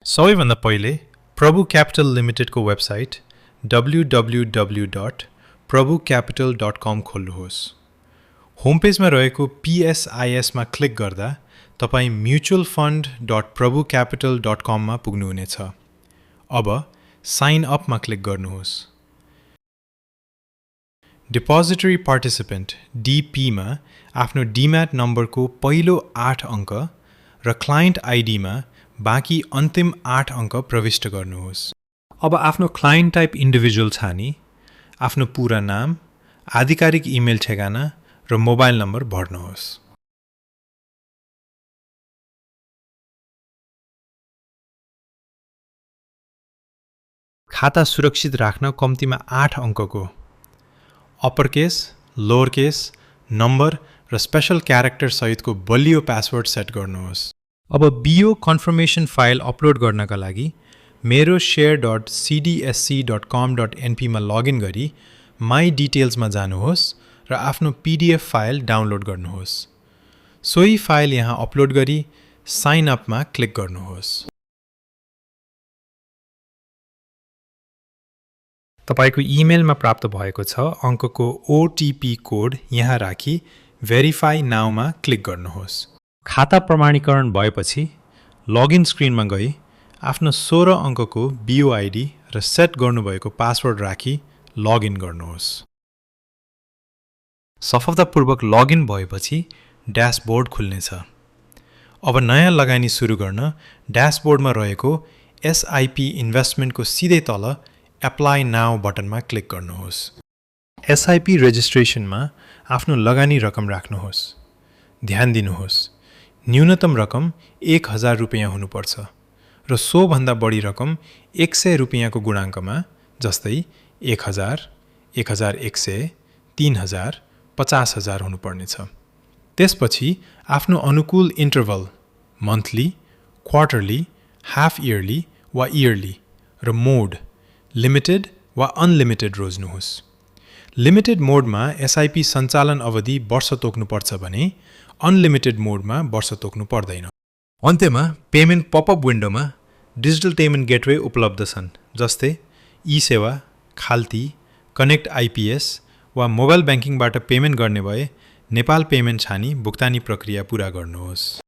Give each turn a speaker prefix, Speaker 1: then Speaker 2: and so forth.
Speaker 1: सबैभन्दा पहिले प्रभु क्यापिटल लिमिटेडको वेबसाइट www.prabhucapital.com खोल्नुहोस्। होम पेजमा रहेको PSIS मा क्लिक गर्दा तपाईं mutualfund.prabhucapital.com मा पुग्नुहुनेछ। अब साइन अप मा क्लिक गर्नुहोस्। डिपोजिटरी पार्टिसिपेन्ट DP मा आफ्नो डीम्याट नम्बरको पहिलो 8 अङ्क र क्लाइन्ट ID मा बाँकी अन्तिम 8 अङ्क प्रविष्ट गर्नुहोस्। अब आफ्नो क्लाइन्ट टाइप इन्डिभिजुअल छानी आफ्नो पूरा नाम, आधिकारिक इमेल ठेगाना र मोबाइल नम्बर भर्नुहोस्। खाता सुरक्षित राख्न कम्तीमा 8 अङ्कको upper case, lower case, number र स्पेशल क्यारेक्टर सहितको बलियो पासवर्ड सेट गर्नुहोस्। अब BO कन्फर्मेसन फाइल अपलोड गर्नका लागि मेरो share.cdsc.com.np मा लगइन गरी माई डिटेल्समा जानुहोस् र आफ्नो PDF फाइल डाउनलोड गर्नुहोस्। सोही फाइल यहाँ अपलोड गरी साइन अप मा क्लिक गर्नुहोस्। तपाईको इमेलमा प्राप्त भएको छ अङ्कको OTP कोड यहाँ राखी भेरिफाई नाउ मा क्लिक गर्नुहोस्। खाता प्रमाणीकरण भएपछि लगइन स्क्रिनमा गई आफ्नो 16 अङ्कको BOID र सेट गर्नुभएको पासवर्ड राखी लगइन गर्नुहोस्। सफलतापूर्वक लगइन भएपछि ड्याशबोर्ड खुल्नेछ। अब नयाँ लगानी सुरु गर्न ड्याशबोर्डमा रहेको SIP इन्भेस्टमेन्टको सिधै तल एप्लाई नाउ बटनमा क्लिक गर्नुहोस्। SIP रेजिस्ट्रेसनमा आफ्नो लगानी रकम राख्नुहोस्। ध्यान दिनुहोस्, न्यूनतम रकम 1000 रुपैयाँ हुनुपर्छ र सो भन्दा बढी रकम 100 रुपैयाँको गुणाङ्कमा जस्तै 1000, 1100, 3000, 50000 हुनुपर्नेछ। त्यसपछि आफ्नो अनुकूल interval monthly, quarterly, half yearly वा इयरली र मोड लिमिटेड वा अनलिमिटेड रोज्नुहोस्। लिमिटेड मोडमा SIP सञ्चालन अवधि वर्ष तोक्नुपर्छ भने अनलिमिटेड मोडमा वर्ष तोक्नु पर्दैन। अन्त्यमा पेमेन्ट पपअप विन्डोमा डिजिटल पेमेन्ट गेटवे उपलब्ध छन् जस्तै ई-सेवा, खाल्ती, कनेक्ट IPS वा मोबाइल ब्याङ्किङबाट पेमेन्ट गर्ने भए नेपाल पेमेन्ट छानी भुक्तानी प्रक्रिया पूरा गर्नुहोस्।